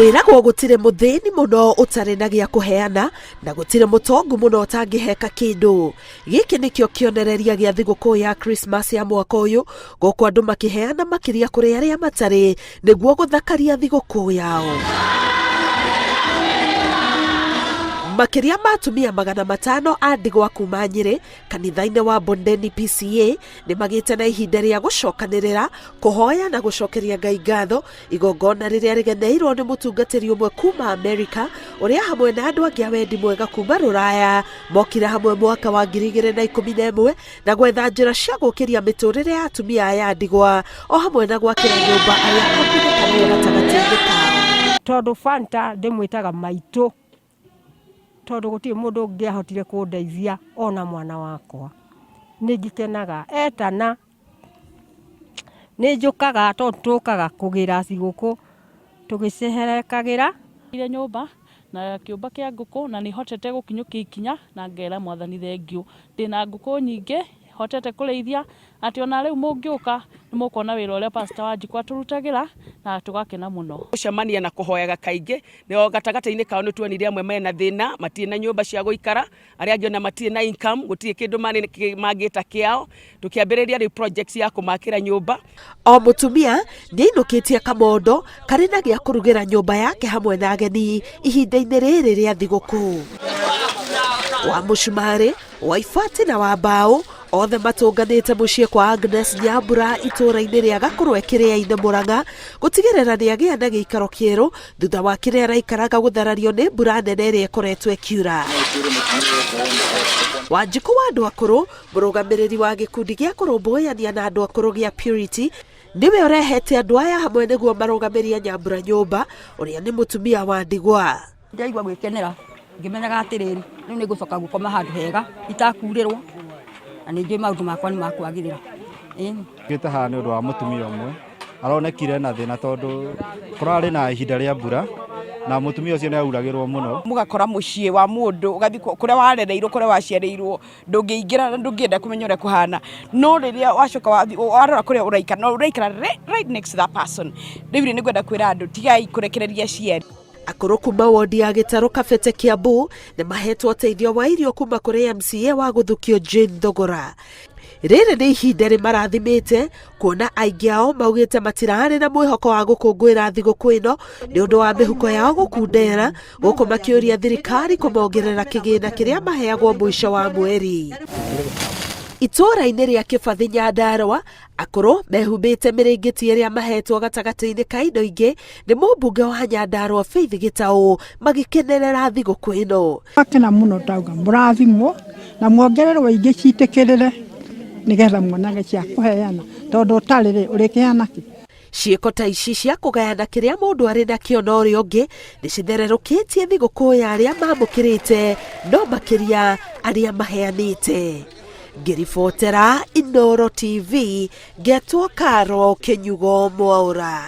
Kwĩragwo gũtirĩ mũthĩni mũno ũtarĩ na gĩa kũheana na gũtirĩ mũtongu mũno ũtangĩheka kĩndũ. Gĩkĩ nĩkĩo kĩonereria gĩa thigũkũ ya Christmas ya mwaka ũyũ, gũkũ andũ makĩheana makĩria kũrĩ arĩa matarĩ nĩguo gũthakaria thigũkũ yao. Makĩria ma atumia 500 a ndigwa kuma Nyĩrĩ kanitha-inĩ wa Bondeni PCA nĩ magĩte na ihinda rĩa gũcokanĩrĩra, kũhoya na gũcokeria Ngai ngatho, igongona rĩrĩa rĩgeneirwo nĩ mũtungatĩri ũmwe kuma Amerika, ũrĩa hamwe na andũ angĩ a wendi mwega kuma Rũraya mokire hamwe mwaka wa 2011 na gwetha njĩra cia gũkĩria mĩtũrĩre ya atumia aya a ndigwa o hamwe na gwakĩra nyũmba arĩa akunĩkanĩre gatagatĩ-inĩ kao. Tondũ Fanta ndĩmwĩtaga maitũ tondũ gũtirĩ mũndũ ũngĩahotire kũndeithia ona mwana wakwa. Nĩ ngĩkenaga etana nĩ njũkaga tondũ tũkaga kũgĩra cigũkũ tũgĩceherekagĩra. Nyũmba na kĩũmba kĩa ngũkũ na nĩ hotete gũkinyũkia ikinya na ngera Mwathani thengiũ. Ndĩna ngũkũ nyingĩ hotete kũrĩithia atĩ ona rĩu mũngĩũka nĩ mũkuona wĩra ũrĩa Pastor Wanjikũ atũrutagĩra na tũgakena mũno. Gũcemania na kũhoyaga kaingĩ, nĩo gatagatĩ-inĩ kao nĩ tuonire amwe mena thĩna, matirĩ na nyũmba cia gũikara, arĩa angĩ ona matirĩ na income, gũtirĩ kĩndũ mangĩta kĩao, tũkĩambĩrĩria rĩu project ya kũmakĩra nyũmba. O mũtumia nĩainũkĩtie kamondo karĩ na gĩa kũrugĩra nyũmba yake hamwe na ageni ihinda-inĩ rĩrĩ rĩa thigũkũ. Wa mũcumarĩ, wa ibati na wa mbaũ, othe matũnganĩte mũciĩ kwa Agnes Nyambura itũũra-inĩ rĩa Gakũrwe Kĩrĩa-inĩ Mũrang'a gũtigĩrĩra nĩagĩa na gĩikaro kĩerũ thutha wa kĩrĩa araikaraga gũtharario nĩ mbura nene ĩrĩa ĩkoretwo ĩkiura. Wanjikũ wa andũ akũrũ, mũrũgamĩrĩri wa gĩkundi gĩa kũrũmbũyania na andũ akũrũ gĩa Purity, nĩwe ũrehete andũ aya hamwe nĩguo marũgamĩrie Nyambura nyũmba, ũrĩa nĩ mũtumia wa ndigwa. Ndaigua gwĩkenera ngĩmenyaga atĩrĩrĩ, rĩu nĩ ngũcoka gũkoma handũ hega itakurĩrwo na nĩ njũĩ maũndũ makwa nĩ makwagĩrĩra. Ngĩte haha nĩ ũndũ wa mũtumia ũmwe aronekire na thĩna tondũ kũrarĩ na ihinda rĩa mbura na mũtumia ũcio nĩ auragĩrwo mũno. Mũgakora mũciĩ wa mũndũ ũgathiĩ kũrĩa warereirwo kũrĩa waciarĩirwo ndũngĩingĩra na ndũngĩenda kũmenya ũrĩa kũhana no rĩrĩa wacoka warora kũrĩa ũraikara no ũraikara right next to that person rĩu rĩ nĩngwenda kwĩra andũ tigai kũrekereria aciari. Akũrũ kuma wondi ya Gĩtarũ Kabete Kiambu nĩ mahetwo ũteithio wa irio kuma kũrĩ MCA wa Gũthukio Jane Thogora. Rĩrĩ nĩ ihinda rĩmarathimĩte kuona aingĩ ao maugĩte matirarĩ na mwĩhoko wa gũkũngũĩra thigũkũ ĩno nĩ ũndũ wa mĩhuko yao gũkundera, gũkũ makĩũria thirikari kũmongerera kĩgĩna kĩrĩa maheagwo mũico wa mweri. Itũũra-inĩ rĩa Kĩbathi Nyandarũa, akũrũ mehumbĩte mĩrĩngĩti ĩrĩa mahetwo gatagatĩ-inĩ ka indo ingĩ nĩ mũmbunge wa Nyandarũa Faith Gĩtaũ magĩkenerera thigũkũ ĩno. Akena mũno ndauga mũrathimwo na muongererwo ingĩ citĩkĩrĩre nĩgetha muonage cia kũheana tondũ ũtarĩ rĩ ũrĩkĩheana kĩ? Ciĩko ta ici cia kũgayana kĩrĩa mũndũ arĩ nakĩo na ũrĩa ũngĩ nĩ cithererũkĩtie thigũkũ ya arĩa mamũkĩrĩte no makĩria arĩa maheanĩte. Ngĩribotera Inooro TV, ngetwo Karo Kĩnyugo Mwaũra.